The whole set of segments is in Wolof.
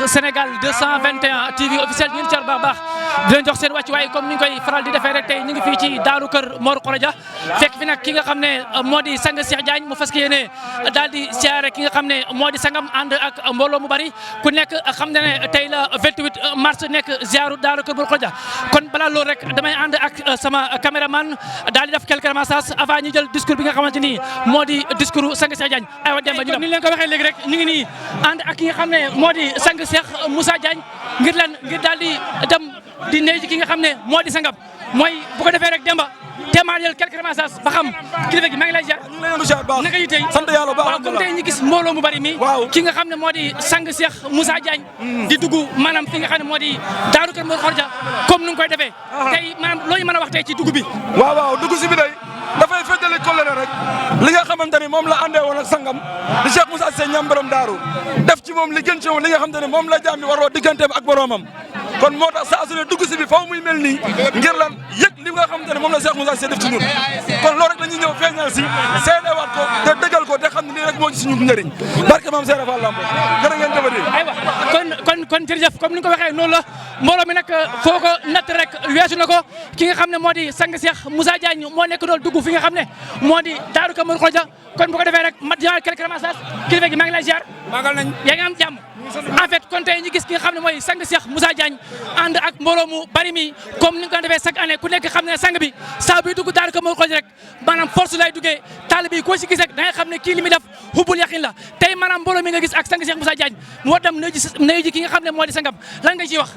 Sénégal 221 TV officiel ñu ngi car baax di leen jox seen wàccuwaay comme ni ñu koy faral di defee rek tey ñu ngi fii ci Daaru Kër Mor Khorodia fekk fi nag ki nga xam ne moo di sang Cheikh Diagne mu fas yéene daal di siyaare ki nga xam ne moo di sangam ànd ak mbooloo mu bari ku nekk xam na ne tey la 28 mars nekk ziaru Daaru Kër Mor Khorodia kon balaa loolu rek damay ànd ak sama caméraman daal di def quelques messages avant ñu jël discours bi nga xamante ni moo di discours sang Cheikh Diagne aywa Demba ñu dem ni leen ko waxee léegi rek ñu ngi nii ànd ak ki nga xam ne moo di sang Cheikh Moussa Diagne ngir lan ngir daal di dem di nuyu ki nga xam ne moo di sangam mooy bu ko defee rek Demba téeméer jël quelques messages ba xam kilifa gi maa ngi lay ziar. ñu ngi lay nuyu ziar baax naka yi tey sant yàlla baax waaw comme tey ñu gis mbooloo mu bari mi ki nga xam ne moo di sang Cheikh Moussa Diagne di dugg maanaam fi nga xam ne moo di Daaru Kër Mor Khorodia comme nu nga koy defee tey maanaam loo ñu mën a wax tey ci dugg bi waaw dugg si bi day dafay féddali kollëre rek li nga xamante ni moom la àndee woon ak sangam di Cheikh Moussa Seye ñam borom daaru def ci moom li gën ci moom li nga xamante ni moom la jaam bi waroo digganteem ak boromam kon moo tax saa su ne dugg si bi faw muy mel nii ngir lan yëg li nga xamante ne moom la Cheikh Moussa Seye def ci ñun kon loolu rek dañuy ñëw feeñal si seedewaat ko te dëggal ko te xam ne nii rek moo ci suñu njëriñ barke maam Seera Fall Lambo jërë ngeen jëfandikoo. aywa kon jërëjëf comme ni nga ko waxee noonu la mbooloo mi nag foo ko natt rek weesu na ko ki nga xam ne moo di sang Cheikh Moussa Diagne moo nekk doon dugg fi nga xam ne moo di Daaru Kër Mor Khorodia kon bu ko defee rek ma joxe quelques messages kilifa gi maa ngi lay ziar. maagal nañ yaa ngi am jàmm en fait kon tey ñu gis ki nga xam ne mooy sang Cheikh Moussa Diagne ànd ak mbooloo mu bari mi comme ni nga ko defee chaque année ku nekk xam ne sang bi saa buy dugg Daaru Kër Mor Khorodia rek maanaam force lay duggee taalibe yi koo si gis rek da ngay xam ne kii li muy def hubbul yaqin la tey maanaam mbooloo mi nga gis ak sang Cheikh Moussa Diagne moo dem nuyu ji ki nga xam ne moo di sangam lan nga ciy wax.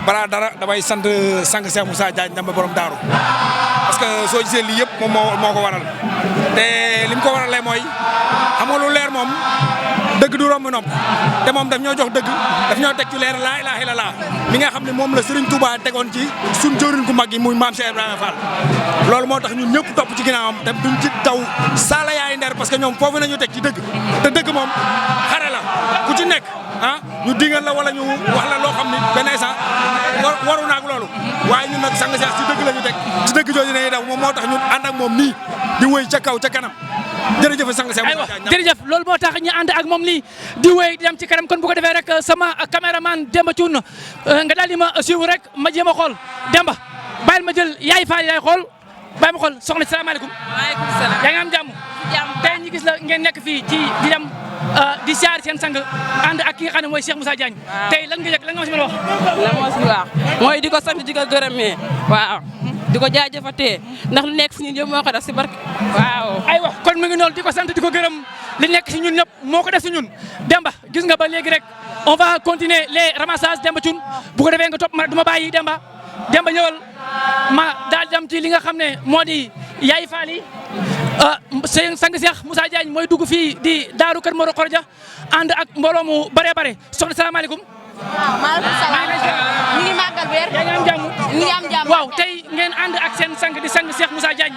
balaa dara damay sant sang Cheikh Moussa Diagne dama borom daaru parce que soo gisee lii yëpp moom moo ko waral te li mu ko waralee mooy xam nga lu leer moom dëgg du romb nopp te moom daf ñoo jox dëgg daf ñoo teg ci leer laa ilaaha illallaah mi nga xam ne moom la Serigne Touba tegoon ci suñ jëwriñ gu mag yi muy maam Cheikh Ibrahima Fall loolu moo tax ñun ñëpp topp ci ginnaawam te duñ ci taw saala yaay nder parce que ñoom foofu nañu teg ci dëgg te dëgg moom xare la ku ci nekk ñu dingal la wala ñu wax la loo xam ni benn instant waru naag loolu waaye ñun nag sang Cheikh ci dëgg la ñu teg ci dëgg jooju nañuy daw moom moo tax ñun ànd ak moom nii di wëy ca kaw ca kanam jërëjëf sang Cheikh aywa jërëjëf loolu moo tax ñu ànd ak moom nii di wéy di dem ci kanam kon bu ko defee rek sama caméraman Demba Thioune nga daal di ma suivre rek ma jéem a xool Demba bàyyil ma jël yaay Fall yaay xool bàyyi ma xool soxna si salaamaaleykum. waaleykum salaam. yaa ngi am jàmm. tey ñu gis la ngeen nekk fii ci di dem di siyaar seen sang ànd ak ki nga xam ne mooy Cheikh Moussa Diagne. tey lan nga yëg lan nga ma si mën a wax. lan moo si wax mooy di ko sant di ko gërëmee waaw di ko jaajëfatee ndax lu nekk si ñun ñëpp moo ko def si barke waaw. aywa kon mu ngi noonu di ko sant di ko gërëm li nekk si ñun ñëpp moo ko def si ñun Demba gis nga ba léegi rek on va continuer les ramassages Demba Thioune bu ko defee nga topp ma du ma bàyyi Demba ñëwal ma daal dem ci li nga xam ne moo di yaay Fall yi sang Cheikh Moussa Diagne mooy dugg fii di Daaru Kër Mor Khorodia ànd ak mbooloo mu bare bare soxna salaamaaleykum. waaw maaleykum salaam ñu ngi màggal weer. yaa ngi am jàmm. ñu ngi am jàmm waaw tey ngeen ànd ak seen sang di sang Cheikh Moussa Diagne.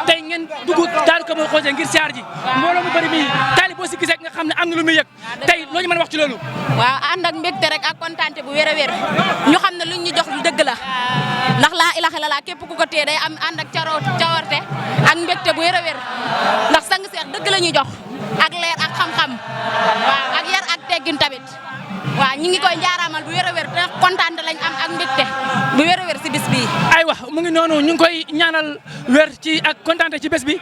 tey ngeen dugg Daaru Kër Mor Khorodia ngir siyaar ji. mbooloo mu bëri mi taali boo si gisee nga xam ne am na lu muy yëg tey loo ñu mën a wax ci loolu. waaw ànd ak mbégte rek ak kontaante bu wér a wér ñu xam ne luñ ñu jox lu dëgg la ndax laa ilaha illallah képp ku ko téye day am ànd ak cawarte ak mbégte bu wér a wér ndax sang Cheikh dëgg la ñuy jox ak leer ak xam-xam waaw ak yar ak teggin tamit waaw ñu ngi koy njaaraamal bu wér a wér te kontaan lañ am ak mbégte bu wér a wér si bis bii. aywa mu ngi noonu ñu ngi koy ñaanal wér ci ak kontaante ci bés bi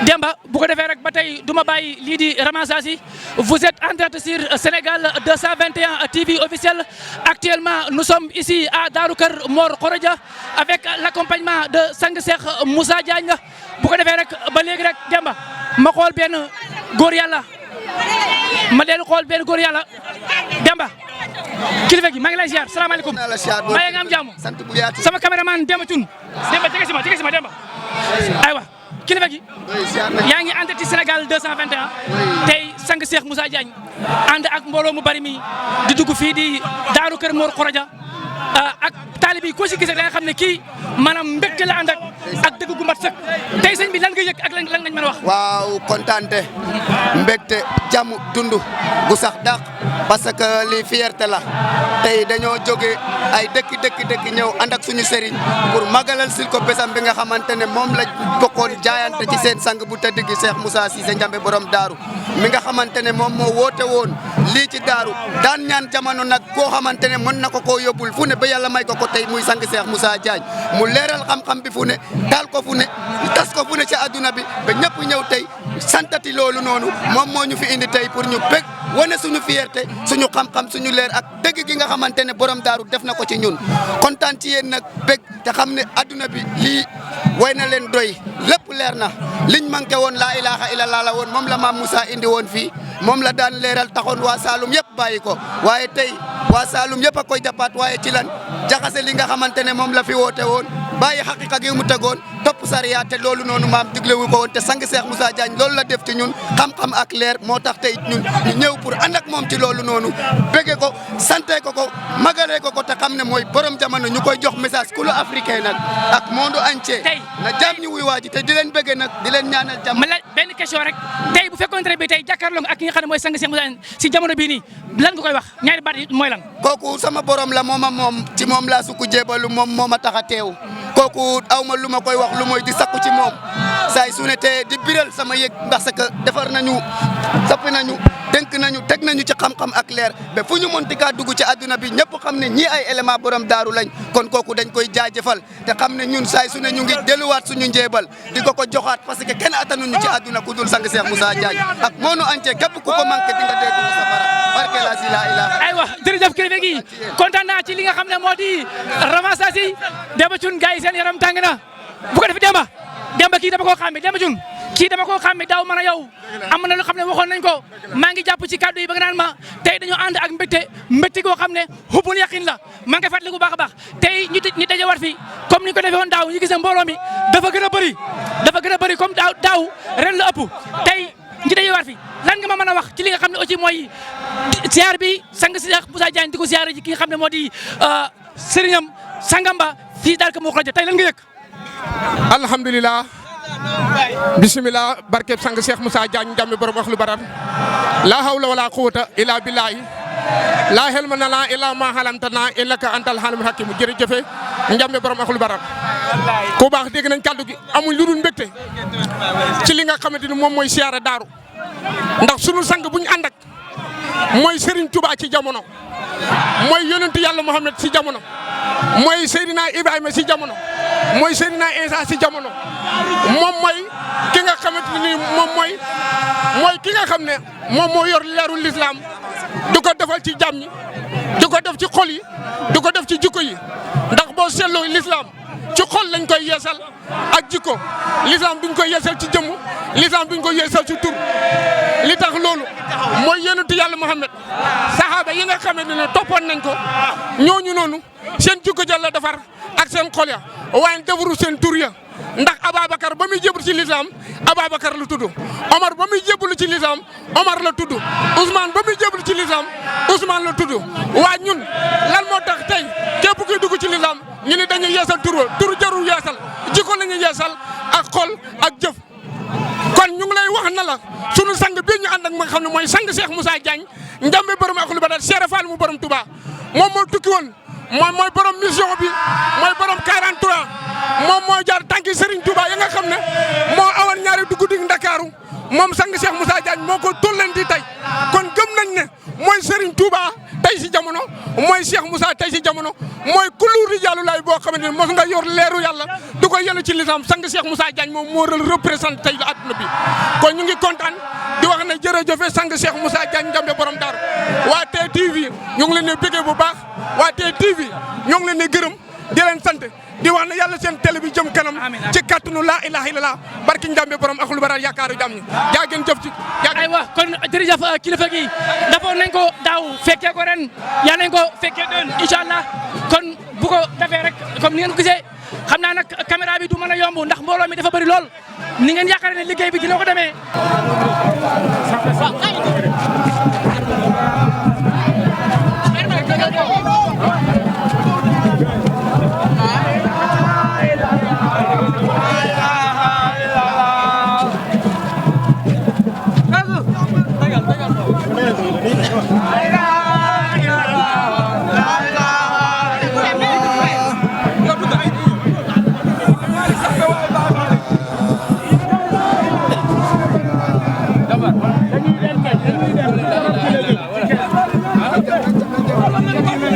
Demba bu ko defee rek ba tey du ma bàyyi lii di ramassage yi vous êtes en direct sur Sénégal 221 TV officiel actuellement nous sommes ici à Daaru Kër Mor Khorodia avec l'accompagnement de sang Cheikh Moussa Diagne bu ko defee rek ba léegi rek Demba ma xool benn góor yàlla ma leen xool benn góor yàlla Demba kilifa gi maa ngi lay ziar salaamaaleykum maa ngi am jàmm sama caméraman Demba Thioune Demba jege si ma Demba aywa kilifa gi yaa ngi ànd ci Sénégal 221 tey sang Cheikh Moussa Diagne ànd ak mbooloo mu bari mi di dugg fii di Daaru Kër Mor Khorodia ak taalibe yi koo si gisee da nga xam ne kii maanaam mbégte la ànd ak dëgg gu mat sëkk tey sëñ bi lan nga yëg ak lan lañ mën a wax. waaw kontaante mbégte jàmm dund gu sax dàq parce que li fierté la tey dañoo jóge ay dëkk ñëw ànd ak suñu sëriñ pour magalal sil ko bésam bi nga xamante ne moom la bokkoon jaayante ci seen sang bu tëdd gi Cheikh Moussa Cissé Ndiambe borom daaru mi nga xamante ne moom moo woote woon lii ci daaru daan ñaan jamono nag koo xamante ne mën na ko koo yóbbul fu ne ba yàlla may ko tey muy sang Cheikh Moussa Diagne mu leeral xam-xam bi fu ne taal ko fu ne tas ko fu ne ci adduna bi ba ñëpp ñëw tey santati loolu noonu moom moo ñu fi indi tey pour ñu bég wane suñu fierté suñu xam-xam suñu leer ak dëgg gi nga xamante ne borom daaru def na ko ci ñun kontaan ci yéen nag bég te xam ne adduna bi lii way na leen doy lépp leer na liñ manqué woon laa ilaha illallah la woon moom la maam Moussa indi woon fii moom la daan leeral taxoon waa Saloum yëpp bàyyi ko waaye tey waa Saloum yëpp a koy jàppaat waaye ci lan jaxase li nga xamante ne moom la fi woote woon bàyyi xaqiqa gi mu tegoon topp sariya te loolu noonu maam diglewu ko woon te sang Cheikh Moussa Diagne loolu la def ci ñun xam-xam ak leer moo tax tey ñun ñu ñëw pour ànd ak moom ci loolu noonu bége ko sante ko magalee ko te xam ne mooy borom jamono ñu koy jox message ku lu africain nag ak monde entier na jàmm ñu wuy waa ji te di leen bége nag di leen ñaanal jàmm. ma laaj benn question rek tey bu fekkoon ne bi tey jàkkaarloo ak ki nga xam ne mooy sang Cheikh Moussa Diagne si jamono bii nii lan nga koy wax ñaari baat yi mooy lan. kooku sama borom la moom ci moom laa sukk jébalu moom moo ma tax a teew kooku aw ma lu ma koy wax lu mooy di sakku ci moom saay su ne te di biral sama yëg parce que defar nañu soppi nañu dénk nañu teg nañu ci xam-xam ak leer ba fu ñu mënti kaa dugg ci adduna bi ñëpp xam ne ñii ay élément borom daaru lañ kon kooku dañ koy jaajëfal te xam ne ñun saay su ne ñu ngi delluwaat suñu njéebal di ko joxaat parce que kenn attanuñu ci adduna ku dul sang Cheikh Moussa Diagne ak moonu entier képp ku ko manqué di nga dee dugg safara barke la si laa ilaaha aywa jërëjëf kilifa gi kontaan naa ci li nga xam ne moo di ramassage Demba Thioune gars yi seen yaram tàng na bu ko defee Demba kii dama koo xàmme Demba Thioune kii dama koo xàmme daaw man a yow am na lu xam ne waxoon nañ ko maa ngi jàpp ci kàddu yi ba nga naan ma tey dañoo ànd ak mbégte goo xam ne xubul yaqin la maa ngi koy fàttaliku bu baax a baax tey ñu daje war fi comme ni ñu ko defee woon daaw ñu gis ne mbooloo mi dafa gën a bëri comme daaw ren la ëpp tey ñu daje war fi lan nga ma mën a wax ci li nga xam ne aussi mooy siyaar bi sang Cheikh Moussa Diagne di ko siyaare ji ki nga xam ne moo di sëriñam sangamba fii daal ko moo rajo tey lan nga yëg. alhamdulilah bisimilah barkeb sang Cheikh Moussa Diagne njambi borom wax lu barar laa hawla wala quwwata illa billahi laa helma na la illa ma halamtana innaka antal halimul hakim jërëjëfe njambi borom wax lu barar ku baax dégg nañ kàddu gi amuñ lu dul mbégte ci li nga xamante ni moom mooy siyaare daaru ndax sunu sang buñ ànd ak mooy Serigne Touba ci jamono mooy yonentu yàlla Muhammad ci jamono mooy Seydina Ibrahima ci jamono mooy Seydina Isa ci jamono moom mooy ki nga xamante ni moom mooy ki nga xam ne moom moo yor leerul l'islam du ko defal ci jàmm ñi du ko def ci xol yi du ko def ci jikko yi ndax boo seetloo l'islam ci xol lañ koy yeesal ak jikko l'islam duñ koy yeesal ci jëmm l'islam duñ koy yeesal ci tur li tax loolu mooy yonentu yàlla Muhammad sahaaba yi nga xamante ne toppoon nañ ko ñooñu noonu seen jikko ja la defar ak seen xol ya waaye defaru seen tur ya ndax Ababacar ba muy jébbalu ci l'islam Ababacar la tudd Omar ba muy jébbalu ci l'islam Omar la tudd Ousmane ba muy jébbalu ci l'islam Ousmane la tudd waa ñun lan moo tax tey képp kuy dugg ci l'islam ñu ne dañuy yeesal tur jarul yeesal jikko la ñuy yeesal ak xol ak jëf kon ñu ngi lay wax na la sunu sang bii ñu ànd ak ma xam ne mooy sang Cheikh Moussa Diagne njambe borom ak lu ba daal Cheikh Fall mu borom Touba moom moo tukki woon moom mooy borom mission bi mooy borom 43 moom moo jaar tànki Serigne Touba ya nga xam ne moo awan ñaari dugg dig Ndakaaru moom sang Cheikh Moussa Diagne moo ko tollanti tey kon gëm nañ ne mooy Serigne Touba tey si jamono mooy Cheikh Moussa tey si jamono mooy kullu rijaalu laay boo xamante ne mos nga yor leeru yàlla du ko yenu ci lislam sang Cheikh Moussa Diagne moom moo représenté tey la adduna bi kon ñu ngi kontaan di wax ne jërëjëf sang Cheikh Moussa Diagne njambe borom Daaru waa TTV ñu ngi leen di bëggee bu baax waa TTV ñu ngi leen di gërëm di leen sant di wax ne yàlla seen télé bi jëm kanam ci kàttanu laa ilaha illallah barki njambe borom ak lu bara yaakaaru jàmm ñi jaa ngeen jëf ci aywa kon jërëjëf kilifa gi defoon nañ ko daaw fekkee ko ren yaa nañ ko fekkee doon incha allah kon bu ko defee rek comme ni ngeen ko gisee xam naa nag caméra bi du mën a yomb ndax mbooloo mi dafa bëri lool ni ngeen yaakaar ne liggéey bi dina ko demee Thank you.